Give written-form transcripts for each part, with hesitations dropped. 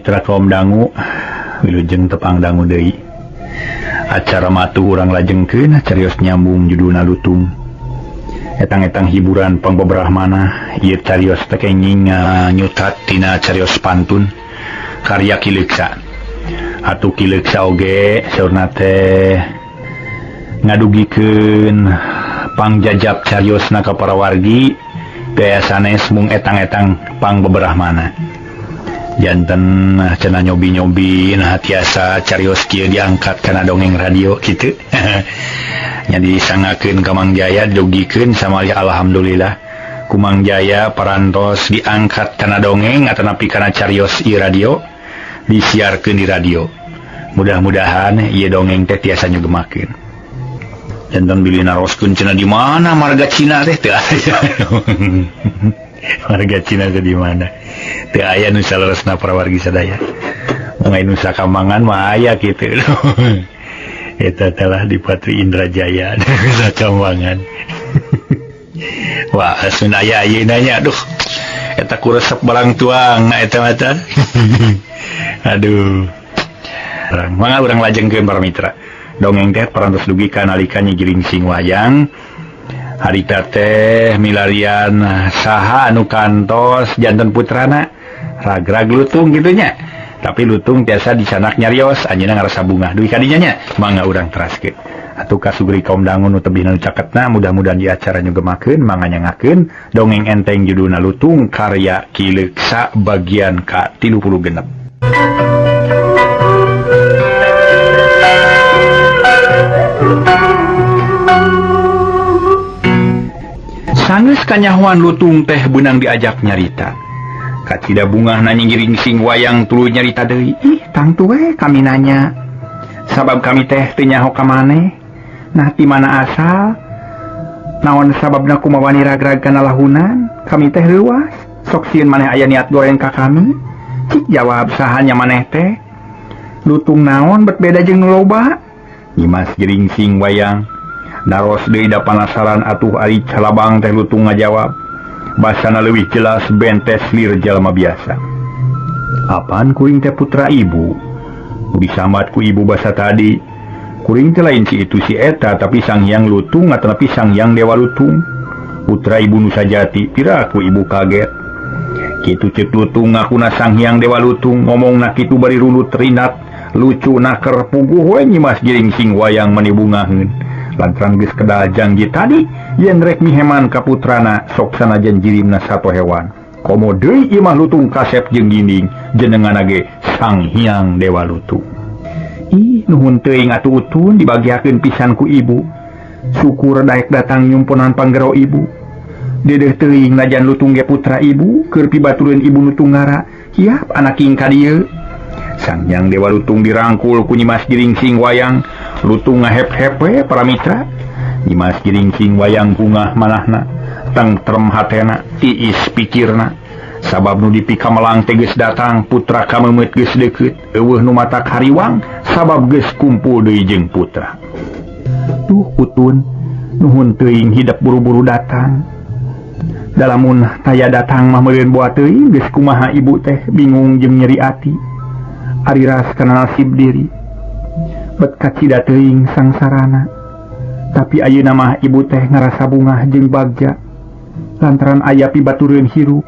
mitra kaum dangu wilujeng tepang dangu deui. Acara matuh urang lajengkeun carios nyambung judulna Lutung. Etang-etang hiburan pangbeberah manah ieu carios teh kenging nyutat tina carios pantun karya Ki Leuksa. Atuh Ki Leuksa oge saurna teh ngadugikeun pangjajab cariosna ka para wargi gaya sanes mung etang-etang pangbeberah manah. Janten cenah nyobi-nyobi nah tiasa carios kieu diangkat kana dongeng radio kitu. Nya disangakeun ka Mang Jaya dugikeun samalih alhamdulillah ku Mang Jaya parantos diangkat kana dongeng atanapi kana carios ieu radio disiarkeun di radio. Mudah-mudahan ieu dongeng teh tiasa nyugemakeun. Janten bilih naroskeun cenah di mana marga Cina teh teu aya. Marga Cina teh di mana? Teu aya nu saleresna para wargi sadaya. Mung aya nu sakambangan mah aya kitu. Eta telah di Patri Indrajaya sakambangan. Wah, asun aya ayeuna nya aduh. Eta ku resep barang tuang eta mah teh. Aduh. Mangga urang lajengkeun para mitra. Dongeng teh parantos dugi ka nalika Nyi Geringsing wayang. Harita teh milarian saha anu kantos janten putrana ragrag Lutung kitu nya. Tapi Lutung tiasa disanak nyarios anjeunna ngarasa bungah dugi ka dinya nya. Mangga urang teraskeun. Atuh kasugri kaum dangu nu tebih nu caketna mudah-mudahan di acara nyugemakeun mangga nyangakeun dongeng enteng judulna Lutung karya Ki Leuksa bagian ka 36. Sanggeus kanyahoan Lutung teh beunang diajak nyarita. Kacida bungahna Nyi Geringsing wayang tuluy nyarita deui. Ih, tangtu we kami nanya. Sabab kami teh teu nyaho ka maneh. Nah ti mana asal? Naon sababna kumaha wani ragrag kana lahunan? Kami teh leuwas. Sok sieun maneh aya niat goreng ka kami? Cik jawab saha nya maneh teh? Lutung naon bet beda jeung nu loba? Nyimas Geringsing wayang naros deui da panasaran atuh ari calabang teh Lutung ngajawab. Basana leuwih jelas bentes lir jalma biasa. Apaan kuring teh putra ibu? Disambat ku ibu basa tadi. Kuring teh lain si itu si eta tapi Sang Hyang Lutung atanapi Sang Hyang Dewa Lutung. Putra ibu nu sajati, piraku ibu kaget. Kitu ceuk Lutung ngakuna Sang Hyang Dewa Lutung ngomongna kitu bari runut rinat lucu naker puguh we Nyimas Geringsing wayang mani bungaheun. Lantaran geus kedal janji tadi yen rek miheman ka putrana sok sanajan jirimna sato hewan. Komo deui ieu mah Lutung kasep jeung ginding jenenganna ge Sang Hyang Dewa Lutung. Ih nuhun teuing atuh utun dibagiakeun pisan ku ibu. Syukur daek datang nyumponan panggero ibu. Dedeh teuing najan Lutung ge putra ibu keur pibatureun ibu nu tunggara. Hiap anak king ka dieu. Sang Hyang Dewa Lutung dirangkul ku Nyimas Geringsing wayang. Lutung ngahep-hep we para mitra. Nyimas Geringsing wayang bungah manahna, tengtrem hatena, tiis pikirna. Sabab nu dipikamelang teh geus datang, putra kamemeut geus deukeut, eueuh nu matak hariwang sabab geus kumpul deui jeung putra. Duh utun, nuhun teuing hidep buru-buru datang. Dalamun taya datang mah meureun boa teuing geus kumaha ibu teh bingung jeung nyeri ati. Ari ras kana nasib diri. Bet kacida teuing sangsarana. Tapi ayeuna mah ibu teh ngarasa bungah jeung bagja lantaran aya pibatureun hirup.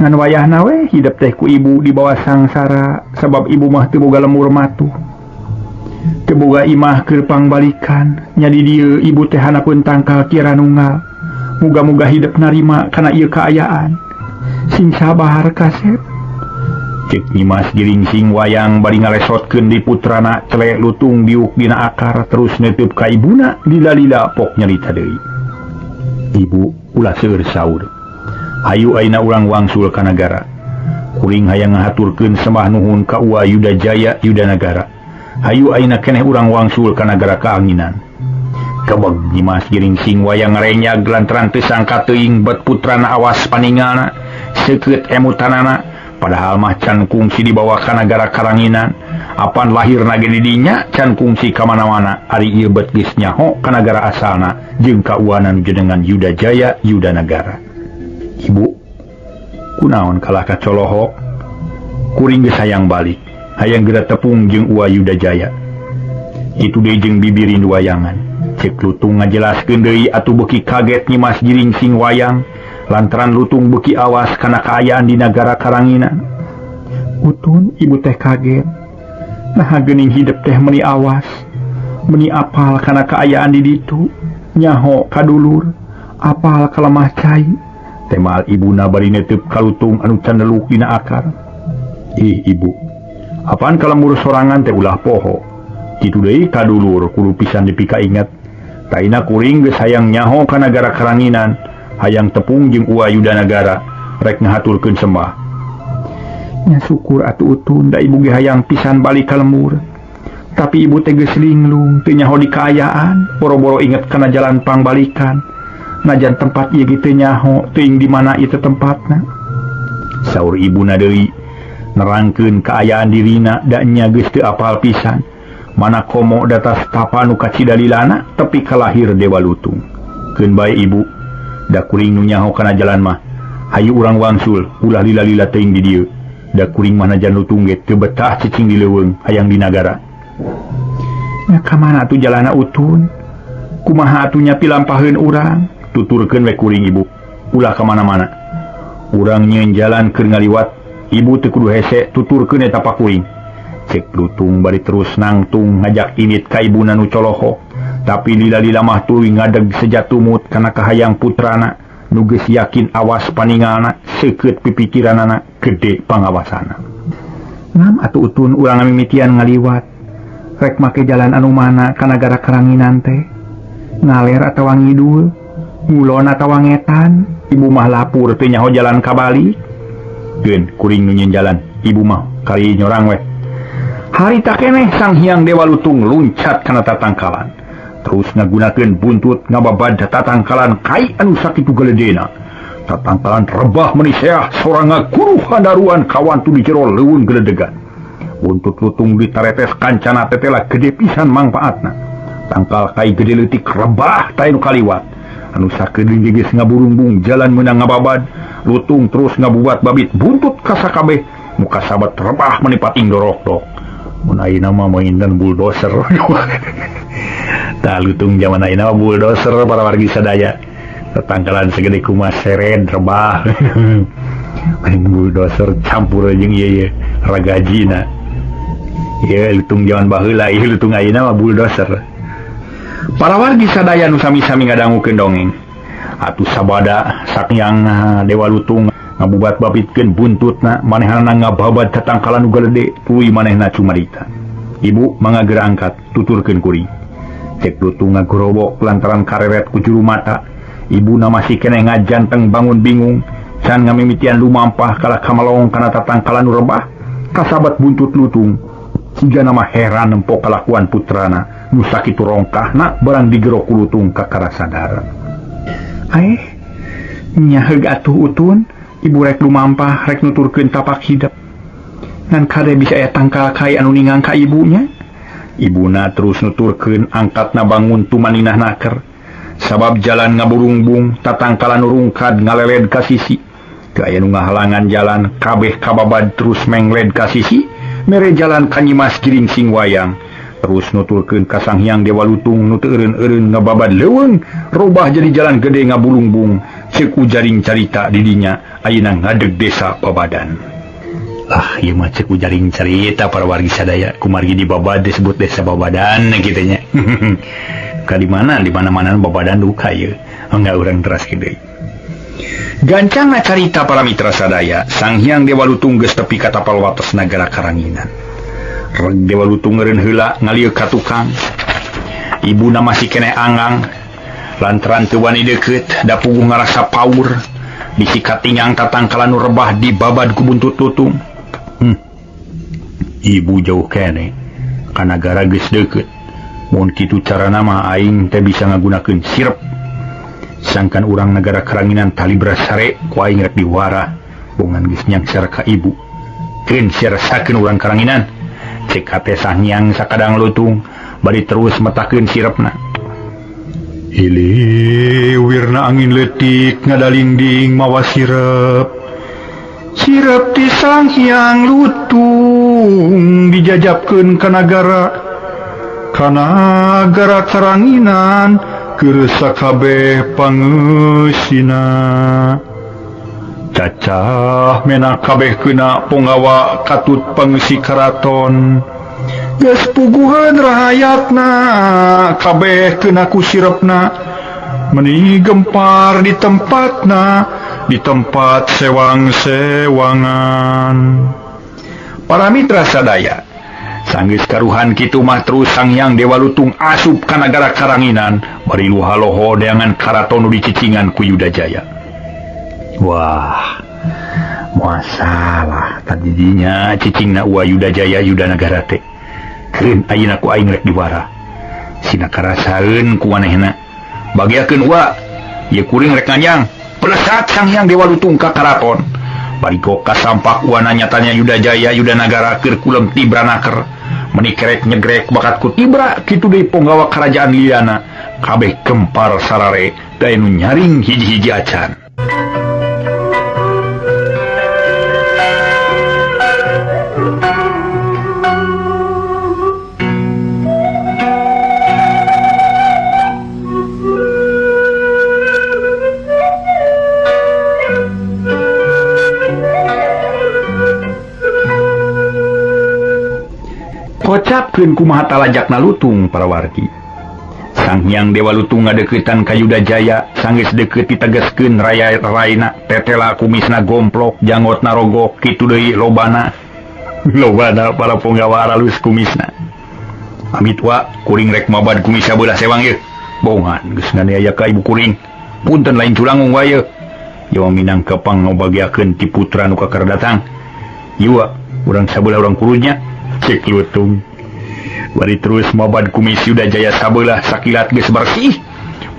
Ngan wayahna we hidep teh ku ibu dibawa sangsara sabab ibu mah teu boga lemur matuh. Teu boga imah keur pangbalikan. Nya di dieu ibu teh hanapeun tangkal kira nunggal. Muga-muga hidep narima kana ieu kaayaan. Sing sabar kasep. Cek Nyimas Geringsing wayang bari ngalesotkeun di putrana cele Lutung diuk dina akar terus neuteub ka ibuna lila-lila pok nyarita deui. Ibu ulah seueur saur. Hayu ayeuna urang wangsul ka nagara. Kuring hayang ngahaturkeun sembah nuhun ka Uwa Yuda Jaya Yuda Nagara. Hayu ayeuna keneh urang wangsul ka nagara kaanginan. Kebeg Nyimas Geringsing wayang ngarenyag lantaran teu sangka teuing bet putrana awas paningalna seukeut emutanana. Padahal mah can kungsi dibawa ka nagara karanginan. Apan lahirna ge di dinya can kungsi ka mana-mana. Ari ieu bet geus nyaho ka nagara asalna jeung kauanan jenengan Yuda Jaya Yuda Nagara. Ibu, kunaon kalah ka colohok? Kuring geus hayang balik, hayang geura tepung jeung Uwa Yudajaya. Kitu deui jeung bibi rindu wayangan. Cek Lutung ngajelaskeun deui atuh beuki kaget Nyimas Jiringsing Wayang lantaran Lutung beuki awas kana kaayaan di nagara Karanginan. Utun ibu teh kaget. Naha geuning hidep teh meuni awas, meuni apal kana kaayaan di ditu, nyaho kadulur, apal kalemah cai. Temal ibuna bari netep ka Lutung anu candeluk dina akar. Ih ibu, apaan kalembur sorangan teh ulah poho. Kitu deui kadulur kudu pisan dipika inget. Taina kuring geus hayang nyaho ka nagara Karanginan, hayang tepung jeung Uwa Yudanagara, rek ngahaturkeun sembah. Nya syukur atuh Utun da ibu ge hayang pisan balik ka lembur. Tapi ibu teh geus linglung teu nyaho di kaayaan, boro-boro inget kana jalan pangbalikan. Najan tempat ieu ge teu nyaho, teuing di mana ieu teh tempatna. Saur ibuna deui nerangkeun kaayaan dirina da nya geus teu apal pisan. Mana komo datas tapa nu kacidalilana tepi kalahir Dewa Lutung. Keun bae ibu, da kuring nu nyaho kana jalan mah. Hayu urang wangsul, ulah lila-lila teuing di dieu. Da kuring mah najan Lutung ge teu betah cicing di leuweung hayang di nagara. Nya ka mana atuh jalana Utun? Kumaha atuh nya pilampaheun urang? Tuturkeun we kuring ibu, ulah ka mana-mana. Urang nyieun jalan keur ngaliwat, ibu teu kudu hese, tuturkeun eta pakuring. Cek Lutung bari terus nangtung ngajak init ka ibuna nu coloho. Tapi lila-lila mah tuluy ngadeg sejatumut kana kahayang putrana nu geus yakin awas paningalna, seukeut pipikiranana, gede pangawasana. Ngam atuh Utun urang ngamimitian ngaliwat. Rek make jalan anu mana ka nagara Karanginan teh? Ngaler atawa ngidul? Ngulon atawa ngetan? Ibu mah lapur teu nyaho jalan kabalik. Geun kuring nu nyieun jalan, ibu mah kali nyorang weh. Harita keneh Sang Hyang Dewa Lutung luncat kana tatangkalan. Terus ngagunakeun buntut ngababad tatangkalan kai anu sakitu geledena. Tatangkalan rebah meuni seah sorang ngaguruh handaruan kawantu di jero leuweung geledegan. Buntut Lutung ditaretes kancana tetela gede pisan mangpaatna. Tangkal kai gede leutik rebah tae nu kaliwat. Anu sakedeung geus ngaburungbung jalan meunang ngababad. Lutung terus ngabubat babit buntut kasakabeh muka sabat rebah meuni pating dorok-dok. Mun ayeuna mah mainan bulldozer. Tah Lutung zaman ayeuna mah bulldozer para wargi sadaya. Tatangkalan segede kumaha sered rebah. Main bulldozer campur jeung ieu ye ragajina. Ieu Lutung zaman baheula, ieu Lutung ayeuna mah bulldozer. Para wargi sadaya nu sami-sami ngadangukeun dongeng. Atuh sabada sakyang Dewa Lutung ngabubat babitkeun buntutna, manehna ngababad tatangkalan nu galede, tuluy manehna cumarita. Ibu mangga geura angkat, tuturkeun kuring. Cek Lutung ngagorowok lantaran kareret ku juru mata. Ibuna masih keneh ngajanteng bangun bingung, can ngamimitian lumampah kalah kamalong kana tatangkalan nu rebah. Kasabat buntut Lutung, siga nama heran nempo kalakuan putrana nu sakitu rongkahna barang digero ku Lutung kakara sadar. Aeh, nyaheug atuh Utun. Ibu rek lumampah rek nuturkeun tapak hidep. Ngan kade bisa aya tangkal kai anu ningang ka ibunya. Ibuna terus nuturkeun angkatna bangun tumaninah naker. Sabab jalan ngaburungbung, tatangkalan nu rungkad ngaleled ka sisi. Teu aya nu ngahalangan jalan, kabeh kababad terus mengled ka sisi, mere jalan ka Nyimas Jiringsing Wayang. Terus nuturkeun ka Sang Hyang Dewa Lutung nu teu eureun-eureun ngababad leuweung, robah jadi jalan gede ngabulungbung. Ceuk ujaring carita di dinya ayeuna ngadeg desa Babadan. Lah ieu mah ceuk ujaring carita para wargi sadaya kumargi di Babad disebut desa Babadan kitu nya. Ka di mana di mana-mana Babadan duka ieu. Enggak urang teras deui. Gancangna carita para mitra sadaya, Sang Hyang Dewa Lutung geus tepi ka tapal wates nagara Karanginan. Reg Dewa Lutung eureun heula ngalieu ka tukang. Ibuna masih keneh angang lantaran teu wani deukeut da puguh ngarasa paur. Bisi katingang tatangkalan nu rebah dibabad ku buntut Lutung. Ibu jauh keneh ka nagara geus deukeut. Mun kitu carana mah aing teh bisa ngagunakeun sirep. Sangkan urang nagara Karanginan talibra sare ku aing rek diwara. Bongan geus nyangsar ka ibu. Keun siresakeun urang Karanginan. Cek hate Sanghyang sakadang Lutung bari terus metakeun sirepna. Ili wirna angin leutik ngadalingding mawa sirep. Sirep ti Sang Hyang Lutung dijajapkeun ka nagara kanagara Karanginan keur sakabeh pangeusina. Cacah mena kabeh kena ponggawa katut pangeusi karaton. Geus puguheun rahayatna kabeh kena ku sirepna. Meni gempar di tempatna, di tempat sewang-sewangan. Para mitra sadaya, sanggeus karuhan kitu mah terus Sang Hyang Dewa Lutung asup ka nagara Karanginan bari luha-loho deangan karaton nu dicicingan ku Yudajaya. Wah, masalah tadinya cicingna Uwa Yudajaya Yudanagara teh. Keun ayeuna ku aing rek diwara. Sina karasaeun ku manehna. Bagiakeun Uwa, ieu kuring rek nganyang. Pelesat Sang Hyang Dewa Lutung ka karaton. Bari kasampak uwana nyatanya Yudajaya Yudanagara keur kulem tibra naker. Meni kerek nyegrek bakat ku tibra kitu deui ponggawa karajaan liyana. Kabeh gempar sarare da nu nyaring hiji-hiji acan. Kocapkeun kumaha talajakna Lutung para wargi. Sang Hyang Dewa Lutung ngadeuketan ka Yudajaya, sanggeus deukeut ditegeskeun raya raina, tetela kumisna gomplok, janggotna rogok, kitu deui lobana. Lobana para ponggawa aralus kumisna. Amit wa kuring rek mabad kumis sabelah sewang ieu. Bongan geus nganiaya ka ibu kuring. Punten lain culangung wae ieu. Jawa minangka pangobagiakeun ti putra nu kakar datang. Ieu urang sabelah urang kurunya. Cek Lutung. Bari terus mabad kumis Yudajaya sabelah sakilat geus bersih.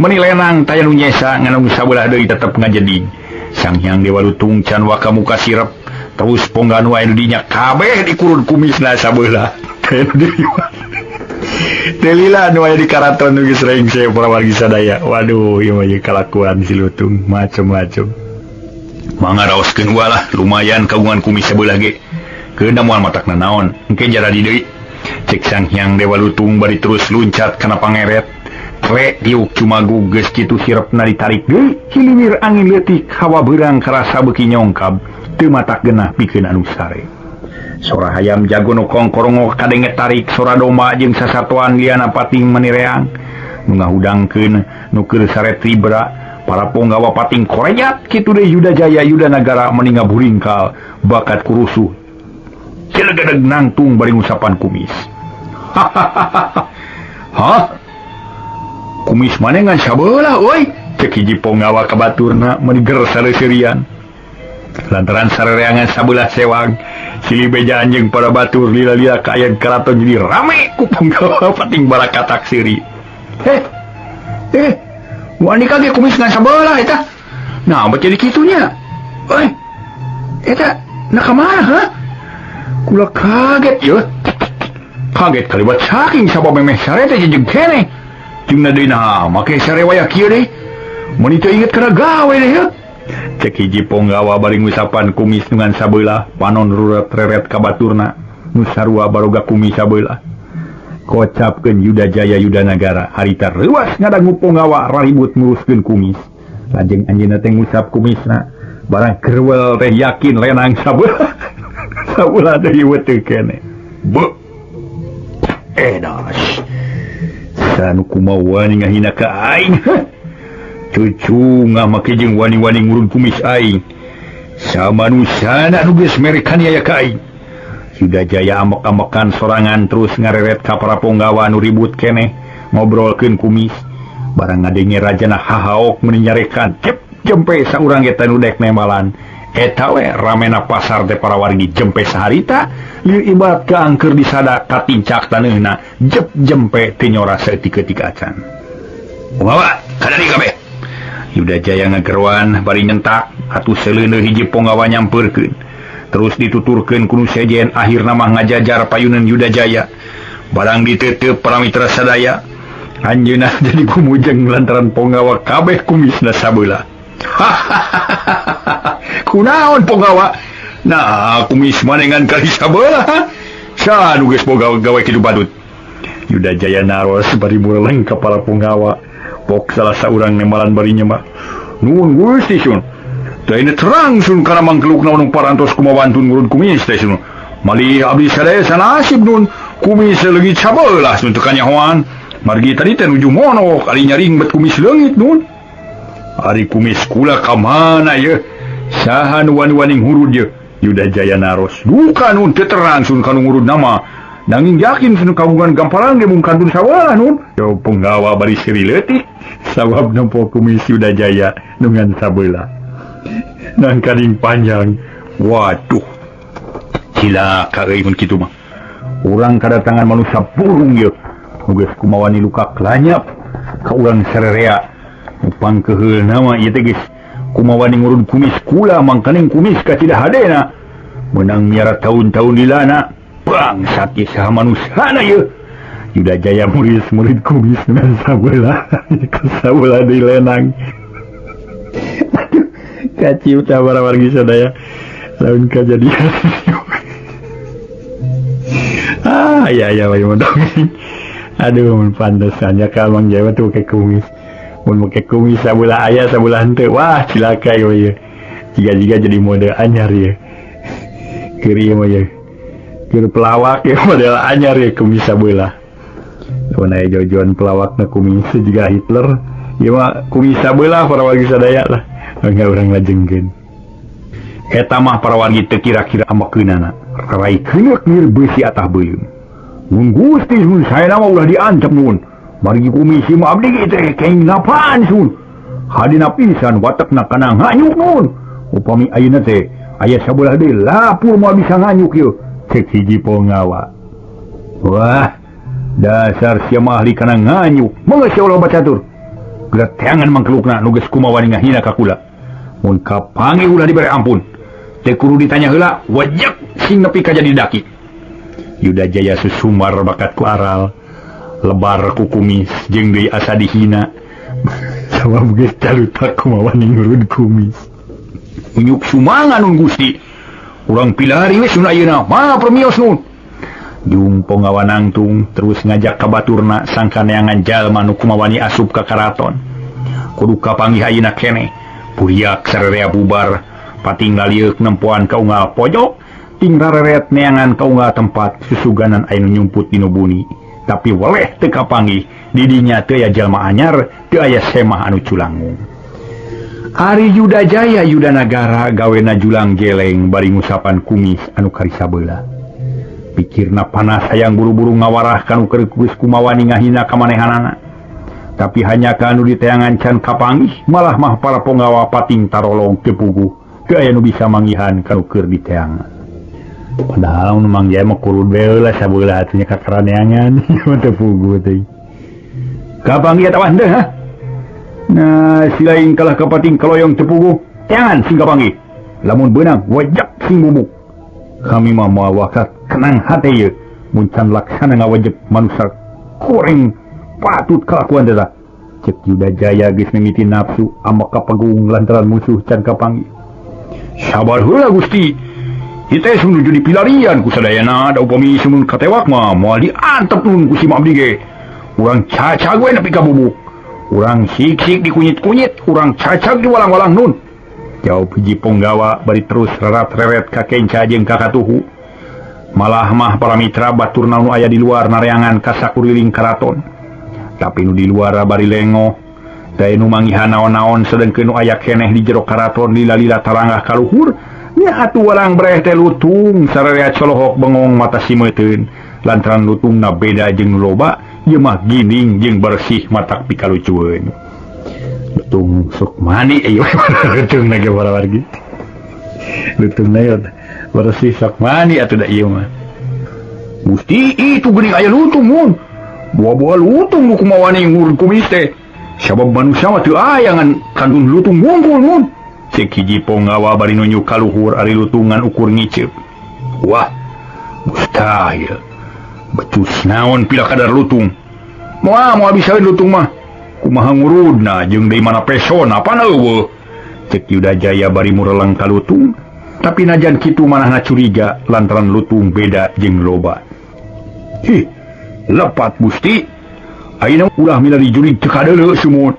Meni lenang taya nu nyesa ngan sabelah deui tetep ngajedig. Sang Hyang Dewa Lutung can waka muka sirep terus ponggan wae nu dinya kabeh dikurun kumisna sabelah. Teu lila nu aya di karaton nu geus rengse para wargi sadaya. Waduh, ieu mah kalakuan si Lutung macem-macem. Mangga raoskeun walah lumayan kagungan kumis sabelah ge. Keuna moal matakna naon, engke jaradi deui. Cek Sang Hyang Dewa Lutung bari terus luncat kana pangeret. Trek diuk cumagug geus kitu sirepna ditarik deui. Hiliwir angin leutik hawa beurang karasa beuki nyongkab, teu matak genah pikeun anu sare. Sora hayam jago nu kongkorongok kadenge tarik, sora domba jeung sasatoan liana pating menireang. Nu ngahudangkeun nu keur sare tribra, para ponggawa pating korejat kitu deui Yudajaya Yudanagara meni ngaburingkal bakat kurusuh. Cilegedeg nangtung bari ngusapan kumis. Hah? Kumis maneh ngan sabelah euy? Cek hiji ponggawa ka baturna meni ger saleuserian. Lantaran sarereangan sabelah sewang, silih beja anjeung para batur lila-lila kaayaan karaton jadi rame ku ponggawa pating barakatak seuri. Wani kage kumis ngan sabelah eta. Nah, bet jadi kitunya. Euy. Eta na ka mana, ha? Kula kaget ya. Kaget kaliwat saking sabab memeh sare teh jeung keneh. Jeung deui nah make sare waya kieu deui. Mun teu inget kana gawe deui ya. Cek hiji ponggawa bari ngusapan kumis nu ngan sabelah, panon ruret reret ka baturna. Nu sarua baroga kumis sabelah. Kocapkeun Yudajaya Yudanagara harita reuas ngadangu ponggawa raribut nguruskeun kumis. Lajeng anjeunna teh ngusap kumisna, barang kerwel teh yakin lenang sabelah. Sabelah deui weteu keneh. Beuh. Edas. Sanu kumaha wani ngahina ka aing. Cucu ngamake jeung wani-wani ngurun kumis aing. Samanusana nu geus mere kaniaya ka aing. Yudajaya amek-amekan sorangan terus ngareret ka para ponggawa nu ribut keneh ngobrolkeun kumis. Barang ngadenge rajana hahaok meni nyarekan cep jempe saurang eta nu dek nembalan. Eta we ramena pasar teh para wargi jempe saharita lieu ibarat kaangker disada katincak taneuhna jep jempe teu nyora saeutik-eutik acan. Ponggawa kadari kabeh. Yudajaya ngageroan bari nyentak atuh seleuneuh hiji ponggawa nyampeurkeun. Terus dituturkeun ku nu sejen akhirna mah ngajajar payuneun Yudajaya. Barang diteuteup para mitra sadaya anjeunna jadi kumujeng lantaran ponggawa kabeh kumisna sabelah. Kunaon ponggawa Nah kumis manengan kali sabelah. Saha nu geus boga gawe kitu badut. Yuda Jaya naros bari mureleng ka para punggawa. Pok salah saurang nembalan bari nyemak. Nuhun Gusti sun. Teh terang sun kana mangkelukna nu parantos kumawantun ngurud kumis teh sun. Malih abdi sadaya sanasib nun kumis leungit sabelah sun teu kanyahoan. Margi tadi teh nuju monok ari nyaring bet kumis leungit nun. Ari kumis kula ka mana ye? Saha nu wani-wani ngurud ye? Yuda Jaya naros. Duka nun teu terang sun kanu ngurud nama. Nanging yakin sun kagungan gamparan ge mung kantun sabelah nun. Yo punggawa bari seuri leutik sabab nempo kumis Yuda Jaya nu ngan sabelah. Nang kading panjang. Waduh. Cilaka euy mun kitu mah. Urang kadatangan manusia burung ye. Nu geus kumawani luka lanyap ka urang sarerea. Nu pangkeuheulna mah ieu teh geus kumawani ngurud kumis kula mangkaning kumis kacida hadena. Meunang miara taun-taun dilana. Bangsat ieu saha manusana ieu. Yuda Jaya murid-murid kumis ngan sabelah. Sabelah deui lenang. Aduh, kaciu tah para wargi sadaya. Laun kajadian. Ah, ya ya we dongeng. Aduh, mun pantesan nya ka Mang Jaya tuh make kumis. Mun make kumis sabelah aya sabelah henteu. Wah, cilaka ieu ye. Jiga-jiga jadi mode anyar ye. Keur ieu mah ye. Keur pelawak ye model anyar ye kumis sabelah. Lamun aya jojoan pelawakna kumis jiga Hitler, ieu mah kumis sabelah para wargi sadaya lah. Engga urang lajengkeun. Eta mah para wargi teu kira-kira ambekeunana. Rai keuneuk nir beusi atah beuleum. Mun Gusti mun saena mah ulah diancam mun. Margi kumis ieu mah abdi ge teh kenging napaan sun. Hadina pisan watekna kana nganyuk nun. Upami ayeuna teh aya sabelah deui lapur moal bisa nganyuk ieu. Cek hiji ponggawa. Wah, dasar sia mah ahli kana nganyuk. Mangga sia ulah bacatur. Geura teangan mangkelukna nu geus kumawani ngahina ka kula. Mun kapanggih ulah dibere ampun. Teu kudu ditanya heula, wajek sing nepi ka jadi daki. Yuda Jaya susumar bakat ku aral, lebar ku kumis jeung deui asa dihina. Sabab geus calutak kumawani ngurud kumis. Unyuk sumanga nun Gusti. Urang pilari we sun ayeuna, mah permios nun. Jung ponggawa nangtung terus ngajak ka baturna sangka neangan jalma nu kumawani asup ka karaton. Kudu kapanggih ayeuna keneh. Puriak sarerea bubar, pating lalieuk nempoan ka unggal pojok, ting rareret neangan ka unggal tempat susuganan aya nu nyumput dinu buni. Tapi weleh teu kapanggih, di dinya teu aya jalma anyar, teu aya semah anu culangung. Ari Yuda Jaya Yuda Nagara gawena julang jeleng bari ngusapan kumis anu kari sabelah. Pikirna panas hayang buru-buru ngawarah kanu keur geus kumawani ngahina ka manehanana. Tapi hanya kanu diteangan can kapanggih, malah mah para ponggawa pating tarolong teu puguh, teu aya nu bisa manggihan kanu keur diteangan. Padahal nu Mang Jaya mah kurud bae lah sabelah atuh nya kakaraneangan, teu puguh teh. Kapanggih atawa henteu ha? Nah, silaing kalah kapating kaloyong teu puguh, teangan sing kapanggih. Lamun beunang wajak sing bubuk. Kami mah moal wakat kenang hate ieu, mun can laksana ngawajek manusia goreng patut kalakuan teh. Cek Yuda Jaya geus mimiti nafsu ambek kapegung lantaran musuh can kapanggih. Sabar heula Gusti. Ieu teh nuju dipilarian ku sadayana, da upami sun katewak mah moal diantep nun ku si abdi ge. Urang cacag we nepi ka bubuk. Urang sik-sik dikunyit-kunyit, urang cacag diwalang-walang nun. Jawab hiji ponggawa bari terus reret-reret ka kenca jeung ka katuhu. Malah mah para mitra baturna nu aya di luar nareangan ka sakuriling karaton. Tapi nu di luar bari lengoh, da nu manggihan naon-naon sedengkeun nu aya keneh di jero karaton lila-lila taranggah ka luhur. Nya atuh walang breh teh lutung sararea colohok bengong mata simeuteun. Lantaran lutungna beda jeung nu loba, ieu mah gining jeung bersih matak pikalucueun. Lutung sok mani ieu lutungna ge para wargi. Lutungna ieu bersih sok mani atuh da ieu mah. Gusti itu geuning aya lutung mun. Buah-buah lutung nu kumawani ngurud kumis teh. Sabab manusia mah teu aya ngan kantun lutung wungkul mun. Cek hiji ponggawa bari nunjuk ka luhur ari lutungan ukur ngiceup. Wah, mustahil. Becus naon pila kadar lutung. Moal moal bisa lutung mah. Kumaha ngurudna jeung deui mana pesona pan eueuh. Cek Yuda Jaya bari mureleng ka lutung. Tapi najan kitu manahna curiga lantaran lutung beda jeung loba. Hih, lepat Gusti. Ayeuna ulah milari jurig teu kadeuleu sumut.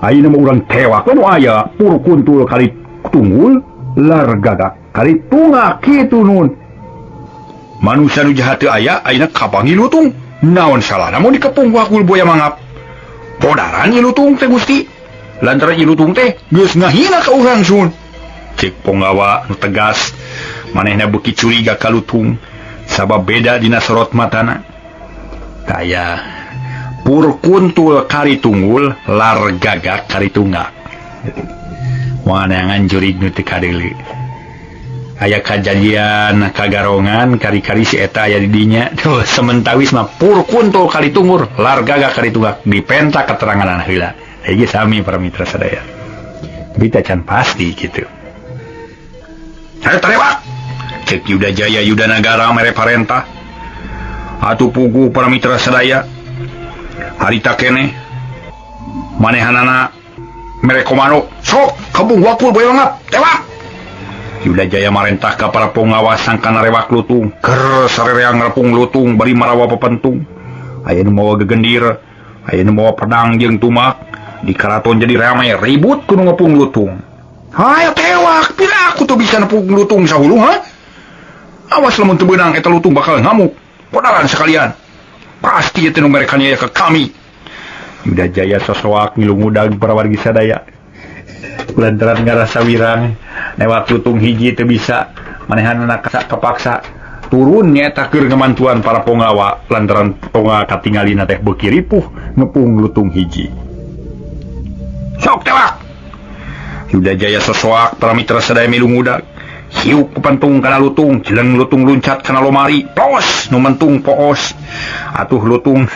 Ayeuna mah urang tewak we nu aya pur kuntul kali tunggul lar gagak kali tungak kitu nun. Manusia nu jahat teu aya ayeuna kapanggih lutung. Naon salahna mun dikepung ku Akul Buaya Mangap. Podaran ieu lutung teh Gusti. Lantaran ieu lutung teh geus ngahina ka urang sun. Cek ponggawa nu tegas manehna beuki curiga ka lutung sabab beda dina sorot matana. Taya pur kuntul kari tunggul lar gagak kari tunggak. Moal neangan jurig nu teu kadeuleu. Aya kajadian kagarongan kari-kari si eta aya di dinya. Tuh sementawis mah pur kuntul kari tunggul lar gagak kari tunggak dipenta keterangan heula. Ieu sami para mitra sadaya. Tapi can pasti gitu. Hayo tarewak. Cek Yuda Jaya Yuda Nagara mere parentah. Atuh puguh para mitra sadaya. Harita keneh manehanana mere komando sok kebung wakul boy mangap tewak. Yuda Jaya marentah ka para pengawas sangkana rewak lutung ker sarereang repung lutung bari marawa pepentung. Aya nu mawa gegendir, aya nu mawa pedang jeung tumak. Di karaton jadi ramai ribut kudu ngepung lutung. Hayo tewak, pira aku tuh bisa nepung lutung sahulu ha? Awas lamun teu beunang eta lutung bakal ngamuk. Podaran sekalian. Pasti eta nu mere kaniaya ka kami. Yuda Jaya sosoak ngilu ngudag para wargi sadaya. Lantaran ngarasa wirang newak lutung hiji teu bisa, manehanna kepaksa turun nyaeta keur ngamantuan para ponggawa lantaran ponggawa katingalina teh beuki ripuh ngepung lutung hiji. Sok tewak. Yuda Jaya sosoak para mitra sadaya milu ngudag. Hiuk pepentung kana lutung, jeleng lutung luncat kana lomari, pos nu mentung poos. Atuh lutung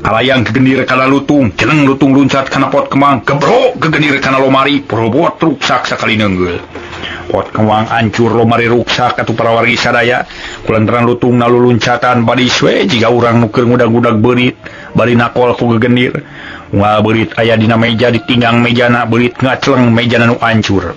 kalayang gegendir kana lutung, jeleng lutung luncat kana pot kembang, gebrok gegendir kana lomari, probot ruksak sakali neunggul. Pot kembang hancur, lomari ruksak atuh para wargi sadaya. Kulantaran lutung naluluncatan badis we jiga urang nu keur ngudag-ngudag beurit, bari nakol ku gegendir. Unggal beurit aya dina meja ditinggang mejana, beurit ngacleng mejana nu hancur.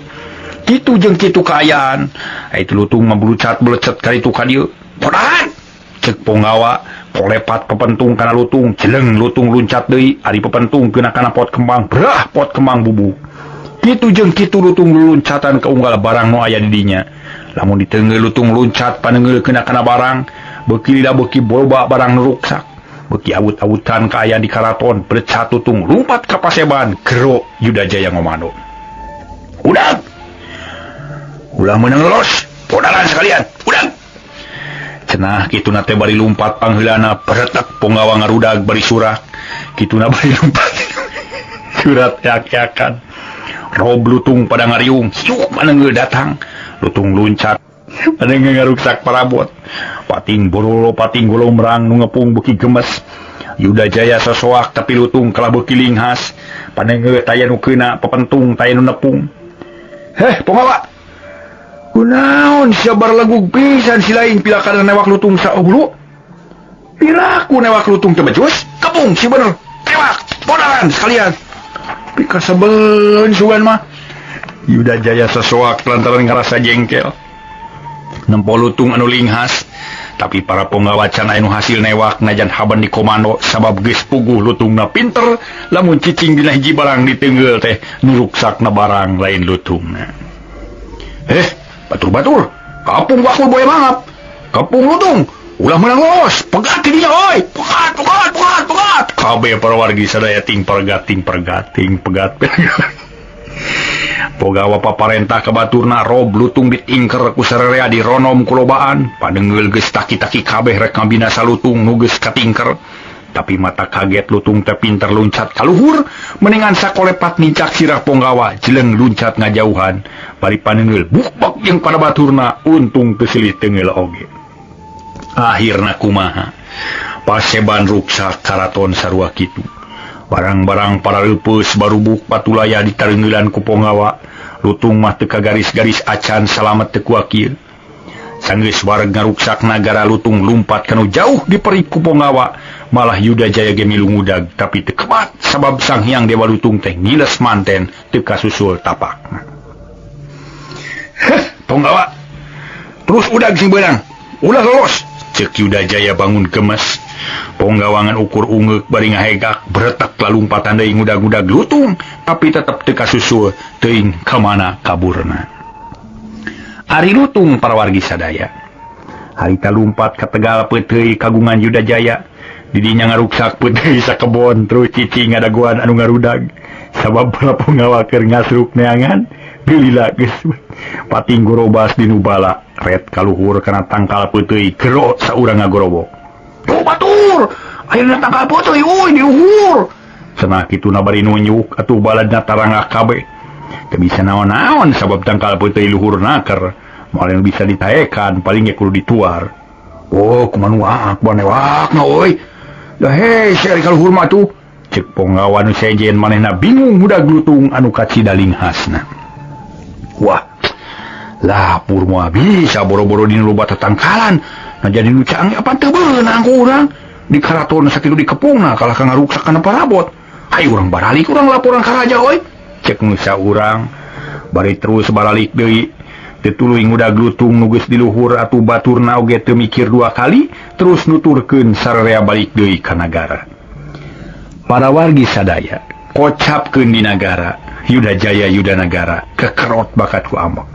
Kitu jeung kitu kaayaan. Itu lutung mah bulucat belecet ka ditu ka dieu. Podahan cek ponggawa polepat pepentung kana lutung, jeleng lutung luncat deui, ari pepentung kena kana pot kembang, brah pot kembang bubuk. Kitu jeung kitu lutung luncatan ka unggal barang nu aya di dinya. Lamun diteungeul lutung luncat paneungeul kena kana barang, beuki lila beuki boba barang nu ruksak. Beuki awut-awutan kaayaan di karaton, belecat lutung lumpat ka paseban, gero Yuda Jaya ngomano. Udah. Ulah meunang lolos, podaran sekalian. Udah. Cenah kituna teh bari lumpat pangheulana beretak ponggawa ngarudag bari surak. Kituna bari lumpat. Surat yak-yakan. Rob lutung pada ngariung, siuk paneunggeul datang. Lutung luncat, paneunggeul ngaruksak parabot. Pating borolo pating golomrang nu ngepung beuki gemes. Yuda Jaya sosoak tapi lutung kalah beuki linghas. Paneunggeul taya nu keuna pepentung taya nu nepung. Heh, ponggawa. Kunaon sia barlegug pisan si lain pila kana newak lutung saulu. Piraku newak lutung teu becus, kepung si bener. Tewak, podaran sekalian. Pikasebeleun sugan mah. Yuda Jaya sesoak lantaran ngarasa jengkel. Nempo lutung anu linghas, tapi para ponggawa can aya nu hasil newak najan haban di komando sabab geus puguh lutungna pinter, lamun cicing dina hiji barang diteungeul teh nu ruksakna barang lain lutungna. Batur-batur, kapung wakul boy mangap, kapung lutung, ulah menang los, pegat dinya oi, pegat, pegat, pegat, pegat. Kabeh para wargi sadaya ting pergating, pergating, pegat, pegat. Pogawa paparentah ka baturna rob lutung ditingker ku sarerea dironom ku lobaan, padeungeul geus taki-taki kabeh rek ngabinasa lutung nu geus katingker. Tapi mata kaget lutung teh pinter luncat kaluhur, mendingan sakolepat nincak sirah ponggawa, jeleng luncat ngajauhan. Bari paneungeul bukbek jeung pada baturna, untung teu silih teungeul oge. Akhirna kumaha? Paseban ruksak karaton sarua kitu. Barang-barang para leupeus barubuk patulaya ditareungeulan ku ponggawa, lutung mah teu kagaris-garis acan salamet teu kuakil. Sanggeus wareg ngaruksak nagara lutung lumpat kanu jauh diperik ku ponggawa, malah Yuda Jaya ge milu ngudag tapi teu kebat sabab Sang Hyang Dewa Lutung teh ngiles manten teu kasusul tapakna. Ponggawa terus udag sing beunang ulah lolos cek Yuda Jaya bangun gemes. Ponggawangan ukur ungeuk bari ngahegak beretak lalumpatan deui ngudag-ngudag lutung tapi tetep teu kasusul teuing ka mana kaburna. Ari lutung para wargi sadaya harita lumpat ka Tegal peuteuy kagungan Yuda Jaya didinya ngaruksak peuteuy sakebon terus cicing ngadagoan anu ngarudag sabab para ponggawa keur ngasruk neangan lila geus pating gorobas di nubala ret kaluhur kana tangkal peuteuy gero saurang ngagorobok. Tuh batur ayeuna tangkal peuteuy euy di luhur cenah kituna bari nunjuk atuh baladna tarangah kabeh teu bisa naon-naon sabab tangkal peuteuy luhur naker moal bisa ditaekan paling ge kudu dituar. Oh kumaha nu waak banewakna euy da hei seri kaluhur mah tuh cek ponggawa nu sejen manehna bingung budak lutung anu kacida linghasna. Wah, lapur moal bisa boro-boro dina loba tetangkalan. Nah jadi nu canggih apa teu beunang ku urang di karaton sakitu dikepungna kalah ka ngaruksak kana parabot. Hayu urang baralik urang laporan ka raja euy. Cek nu saurang bari terus baralik deui. Teu tuluy ngudag lutung nu geus di luhur atuh baturna oge teu mikir dua kali terus nuturkeun sararea balik deui ka nagara. Para wargi sadaya kocapkeun di nagara Yuda Jaya Yuda Nagara kekerot bakat ku amok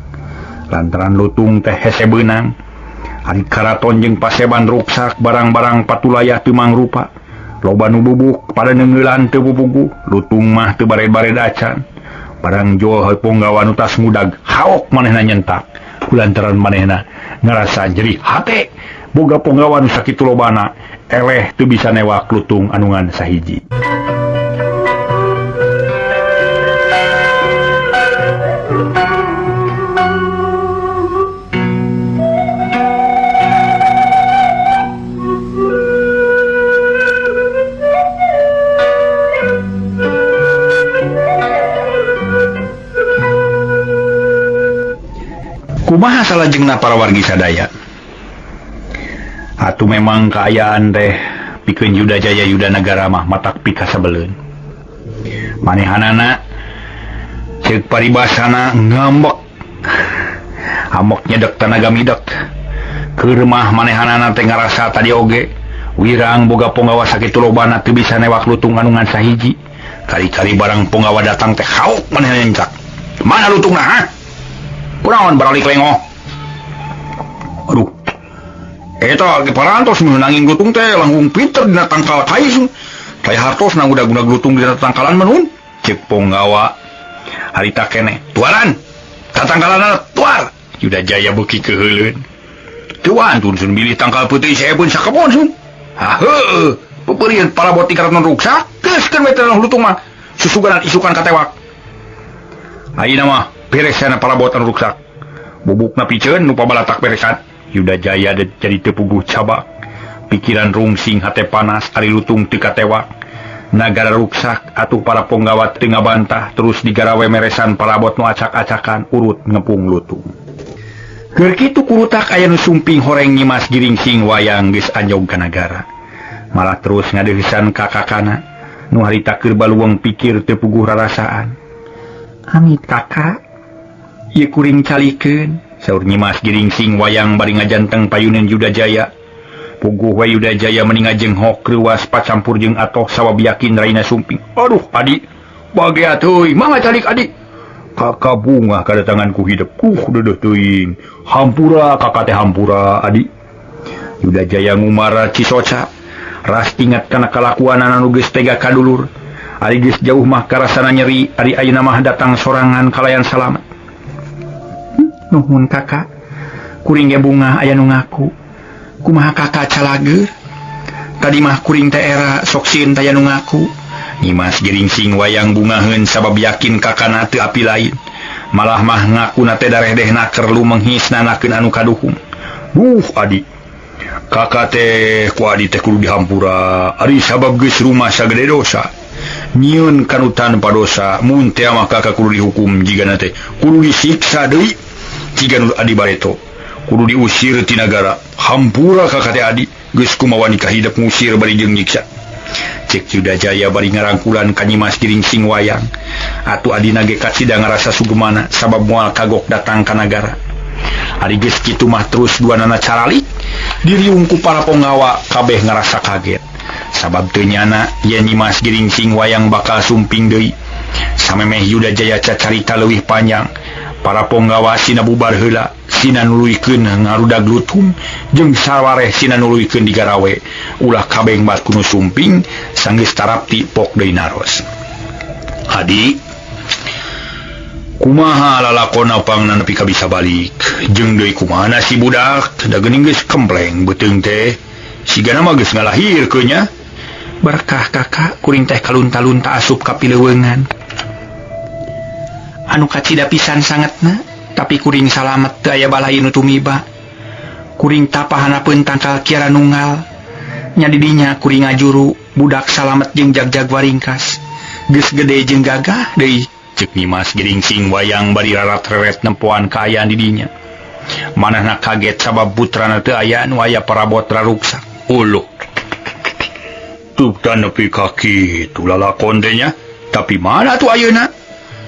lantaran lutung teh hese beunang ari karaton jeung paseban ruksak barang-barang patulayah teu mangrupa loba nu bubuk pada neungeulan teu pupugu lutung mah teu bared-bared acan barang jual ponggawa nu tas ngudag haok manehna nyentak kulantaran manehna ngarasa nyeri hate boga ponggawa nu sakitu lobana eleh teu bisa newak lutung anu ngan sahiji. Kumaha salajengna para wargi sadaya? Atuh memang kaayaan teh pikeun Yuda Jaya Yuda Nagara mah matak pikasebeleun. Manehanana ceuk paribasana ngambek. Amok nyedek tanaga midek. Keur mah manehanana teh ngarasa tadi oge wirang boga ponggawa sakitu lobana teu bisa newak lutung anu ngan sahiji. Kali-kali barang ponggawa datang teh hauk manehna nyencak. Mana lutungna ha? Kunaon baralik lengoh. Aduh. Eta ge parantos meunangin lutung teh langkung pinter dina tangkal kai. Kai hartos na udag-udag lutung dina tangkalan menun. Cek ponggawa harita keneh. Tuaran. Tatangkalanna tuar. Yuda Jaya beuki keuheuleun. Teu wantun sun bilih tangkal peuteui saebeun sakebon sun. Ha heueuh. Peupeurieun parabot ti karaton ruksak geuskeun we teh lutung mah. Susuganan isukan katewak. Ayeuna mah beresan parabotan ruksak bubukna piceun nu pabalatak beresan. Yuda Jaya jadi teu puguh cabak pikiran rungsing hate panas ari lutung teu katewak nagara ruksak atuh para ponggawa teu ngabantah terus digarawe meresan parabot nu acak-acakan urut ngepung lutung. Keur kitu kurutak aya nu sumping horeng Nyimas Giringsing wayang geus anjog ka nagara malah terus ngadeuheusan ka kakana nu harita keur baluweung pikir teu puguh rarasaan. Amit kakak ieu kuring calikeun saur Nyimas Giringsing wayang bari ngajanteng payuneun Yuda Jaya. Puguh we Yuda Jaya meni ngajenghok reuwas pacampur jeung atoh sabab yakin raina sumping. Aduh adi bagea teuing mangga calik adi. Kakak bungah kadatanganku hidep deudeuh teuing hampura kakak teh hampura adi. Yuda Jaya ngumara cisoca ras ingat kana kalakuanana nu geus tega ka dulur. Ari geus jauh mah karasana nyeri ari ayeuna mah datang sorangan kalayan salamet. Nuhun kakak kuring ge bungah aya nu ngaku kumaha kakak calageur tadi mah kuring teh era sok sieun taya nu ngaku. Nyimas Giringsing wayang bungaheun sabab yakin kakana teu api lain malah mah ngakuna teh darehdehna keur lumenghis nanakeun anu kaduhung. Duh adi kakak teh ku adi teh kudu dihampura ari sabab geus rumah sagede dosa nyieun kanu tanpa dosa mun teh mah kakak kudu dihukum jigana teh kudu disiksa deui jiga nu adi bareto kudu diusir ti nagara hampura kakak teh adi geus kumaha nikah hidep ngusir bari jeung nyiksa. Cek Yuda Jaya bari ngarangkulan ka Nyimas Giringsing wayang Atuh adina ge kacida ngarasa sugemana sabab moal kagok datang ka nagara. Ari geus kitu mah terus duanana caralik diriung ku para ponggawa kabeh ngarasa kaget. Sabab teu nyana yen Nyimas Geringsing Wayang bakal sumping deui. Samemeh Yuda Jaya cacarita leuwih panjang, para ponggawa sina bubar heula, sina nuluykeun ngarudag lutung jeung sawareh sina nuluykeun digarawe. Ulah kabeh bat kunu sumping sanggeus tarapti pok deui naros. Adi, kumaha lalakona pangna nepi ka bisa balik? Jeung deui kumaha si budak? Da geuning geus kempleng beuteung teh. Sigana mah geus ngalahirkeun nya. Berkah kakak kuring teh kalunta-lunta asup ka pileuweungan. Anu kacida pisan sangetna, tapi kuring salamet teu aya balai nu tumiba. Kuring tapahanapeun tangkal kiara nunggal. Nya di dinya kuring ngajuru budak salamet jeung jagjag waringkas. Geus gede jeung gagah deui. Ceuk Nyimas Geringsing Wayang bari rarat-reret nempoan kaayaan di dinya. Manehna kaget sabab putrana teu aya nu aya parabot raruksak. Uluh. Tuh dan nepi ka kitu lalakon teh nya. Tapi mana tuh ayeuna?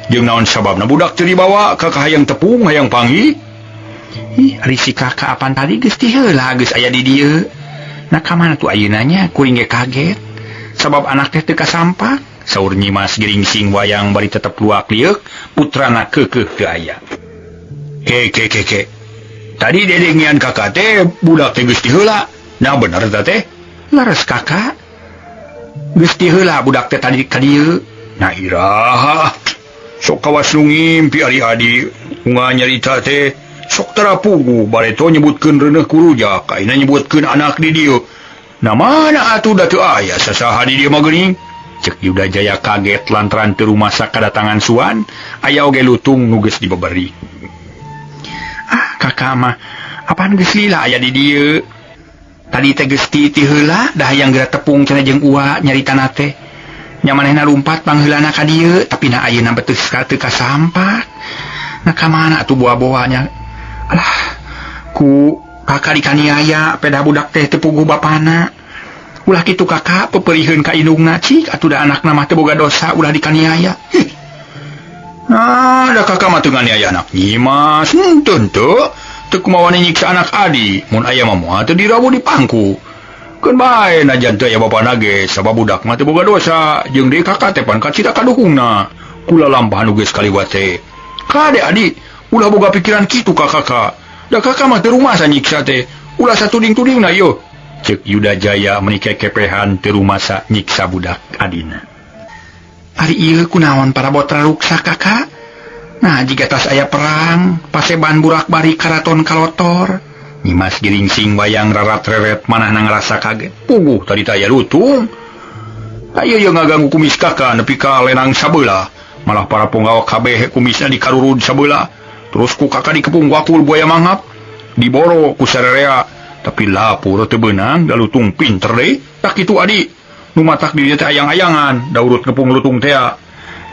Jeung naon sababna budak teu dibawa ka hayang tepung hayang panggih? Ih, ari si kakak apan tadi geus ti heula geus aya di dieu. Nah ka mana tuh ayeuna nya? Kuring ge kaget. Sabab anak teh teu kasampak. Saur Nyimas Geringsing Wayang bari tetep luak lieuk, putrana keukeuh teu aya. Ke ke ke ke. Tadi dedengian kakak teh budak teh geus ti heula. Nah bener teh teh? Leres kakak. Geus ti heula budak teh tadi ka dieu. Nah iraha. Sok kawas nu ngimpi ari adi unga nyarita teh sok tara puguh bareto nyebutkeun reuneuh ku rujak ayeuna nyebutkeun anak di dieu. Nah mana atuh da teu aya sasaha di dieu mah geuning. Ceuk Yuda Jaya kaget lantaran teu rumasa kadatangan suan aya oge lutung nu geus dibeberi. Ah kakak mah apaan geus lila aya di dieu. Tadi teh geus ti heula dah hayang geura tepung cenah jeung ua nyaritana teh. Nya manehna lumpat pangheulana ka dieu tapi na ayeuna betes ka teu kasampak. Nah ka mana atuh boa-boanya? Alah ku kakak dikaniaya pedah budak teh teu puguh bapana. Ulah kitu kakak peperiheun ka indungna cik atuh da anakna mah teu boga dosa ulah dikaniaya. Hih. Nah, da kakak mah teu nganiaya anak Nyimas. Henteu teu. Teu kumaha wani nyiksa anak adi. Mun aya mah moal teu dirawu di pangku. Keun bae najan teu aya bapana ge sabab budak mah teu boga dosa jeung deui kakak teh pan kacida kaduhungna. Kula lampahan nu geus kaliwat teh. Kade adi, ulah boga pikiran kitu ka kakak. Da kakak mah teu rumasa nyiksa teh. Ulah satuding-tudingna ieu. Ceuk Yuda Jaya meuni kekepehan teu rumasa nyiksa budak adina. Ari ieu kunaon parabot raruksak kakak? Nah jiga tas aya perang, paseban burak-bari karaton kalotor. Nyimas Geringsing Wayang rarat-reret manahna ngarasa kaget. Puguh tadi teh aya lutung. Ayo ieu ngaganggu kumis kakak nepi ka lenang sabelah. Malah para ponggawa kabeh kumisna dikarurud sabelah. Terus ku kakak dikepung wakul buaya mangap. Diboro ku sarerea. Tapi lapur teu beunang da lutung pinter deui. Tak kitu adi. Nu matak di dieu teh ayang-ayangan da urut ngepung lutung teh.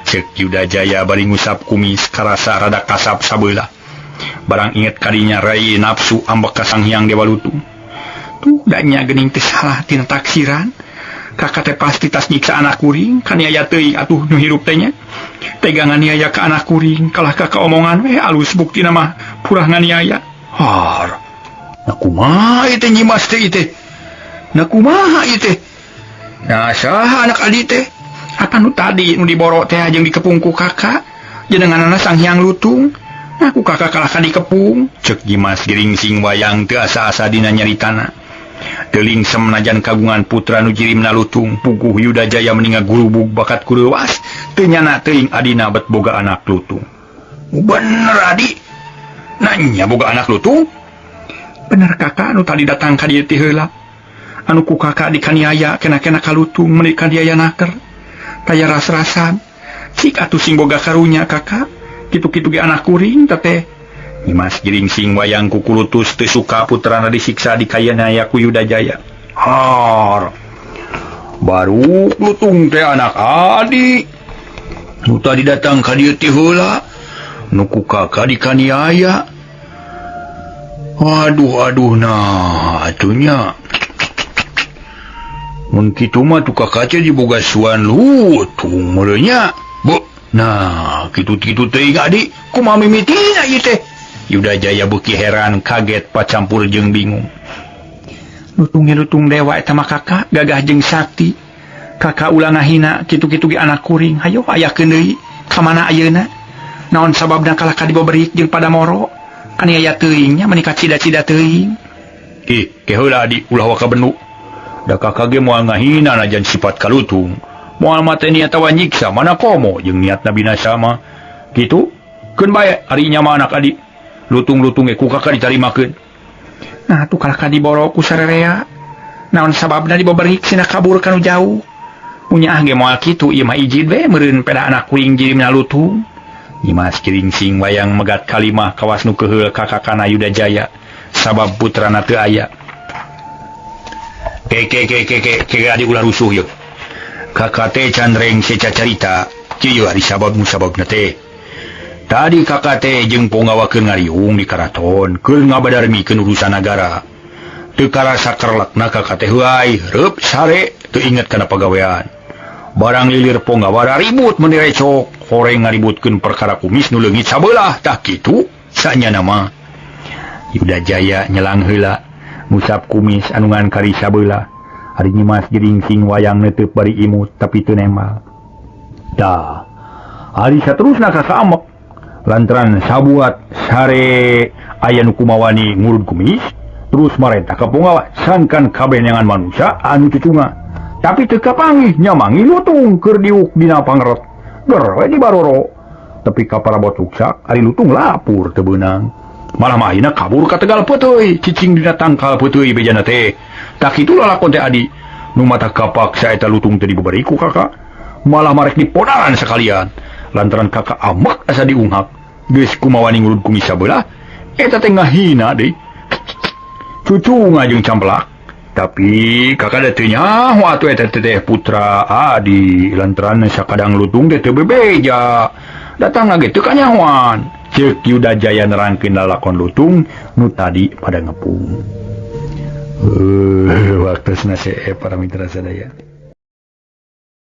Ceuk Yuda Jaya bari ngusap kumis karasa rada kasap sabelah. Barang inget kadinya rai nafsu ambek ka Sang Hyang Dewa Lutung. Tuh da nya geuning teh salah tina taksiran. Kakak teh pasti tas nyiksa anak kuring kaniaya teuing atuh nu hirup teh nya. Tega nganiaya ka anak kuring kalah ka kaomongan we alus buktina mah purah nganiaya. Har. Nah kumaha ieu teh Nyimas teh ieu teh? Nah kumaha ieu teh? Nah saha anak adi teh? Apa nu tadi nu diboro teh jeung dikepung ku kakak? Jenenganana Sang Hyang Lutung. Nah ku kakak kalah ka dikepung. Ceuk Nyimas Geringsing Wayang teu asa-asa dina nyaritana. Teu lingsem najan kagungan putra nu jirimna lutung. Puguh Yuda Jaya meni ngagurubug bakat kureuwas. Teu nyana teuing adina bet boga anak lutung. Bener adi. Nanya boga anak lutung? Bener kakak nu tadi datang ka dieu ti heula. Anu ku kakak dikaniaya kena-kena ka lutung meuni kaniaya naker. Taya ras-rasan. Cik atuh sing boga karunya kakak. Kitu-kitu ge anak kuring teteh. Nyimas Geringsing Wayang kukulutus teu suka putrana disiksa dikaniaya ku Yuda Jaya. Har. Baru lutung teh anak adi. Nu tadi datang ka dieu ti heula. Nu ku kakak dikaniaya. Aduh aduh nah atunya. Mun kitu mah tukang kaca diboga suan lutung meureun nya. Bu, Nah, kitu-kitu teuing adi, kumaha mimitina ieu teh? Yuda Jaya beuki heran, kaget, pacampur jeung bingung. Lutung lutung dewa eta mah kakak, gagah jeung sakti. Kakak ulah ngahina kitu-kitu ge anak kuring. Hayo ayakeun deui, ka mana ayeuna? Naon sababna kalah ka diboberik jeung Padamoro? Aniaya teuing nya meni kacida-cida teuing. Ih, ke heula adi ulah waka benu. Da kakak ge moal ngahina najan sifat kalutung. Moal mate niat atawa nyiksa mana komo jeung niatna binasa mah. Kitu keun bae ari nya mah anak adi. Lutung-lutung ge ku kakak ditarimakeun. Nah tuh kalah ka diboro ku sarerea. Naon sababna diboberik sina kabur kanu jauh. Punya ah ge moal kitu ieu mah ijid we meureun peda anak kuring jirimna lutung. Nyimas Geringsing wayang megat kalimah kawas nu keheul ka kakana Yuda Jaya sabab putrana teu aya. Ke ke ke ke ke ke adi ulah rusuh yeuh. Kakak teh can rengse cacarita kieu ari sabab nu sababna teh. Tadi kakak teh jeung ponggawa keur ngariung di karaton keur ngabadarmikeun urusan nagara. Teu karasa kerlekna kakak teh heuay reup sare teu inget kana pagawean. Barang lilir ponggawa ribut meuni recok horeng ngaributkeun perkara kumis nu leungit sabelah tah kitu sanyana mah. Yuda Jaya nyelang heula ngusap kumis anu ngan kari sabelah. Ari Nyimas Geringsing wayang neuteub bari imut tapi teu nembal. Tah, ari saterusna kakak amek lantaran sabuat sare aya nu kumawani ngurud kumis terus marentah ka punggawa sangkan kabeh neangan manusia anu cucunga. Tapi teu kapanggih nya manggih lutung keur diuk dina pangeret. Ger we dibaroro. Tapi ka parabot ruksak ari lutung lapur teu beunang. Malah mah ayeuna kabur ka Tegal Peuteuy, cicing dina tangkal peuteuy bejana teh. Tah kitu lalakon teh adi. Nu mata kapaksa eta lutung teh dibeberi ku kakak. Malah marek dipodaran sakalian. Lantaran kakak amek asa diunghak. Geus kumawani ngurud kumis sabelah, eta teh ngahina deui. Cucunga jeung camplak. Tapi kakak da teu nyaho atuh eta teh putra adi lantaran sakadang lutung teh teu bebeja. Datang ge teu kanyahoan. Ceuk Yuda Jaya nerangkeun lalakon lutung nu tadi pada ngepung. Waktosna para mitra sadaya.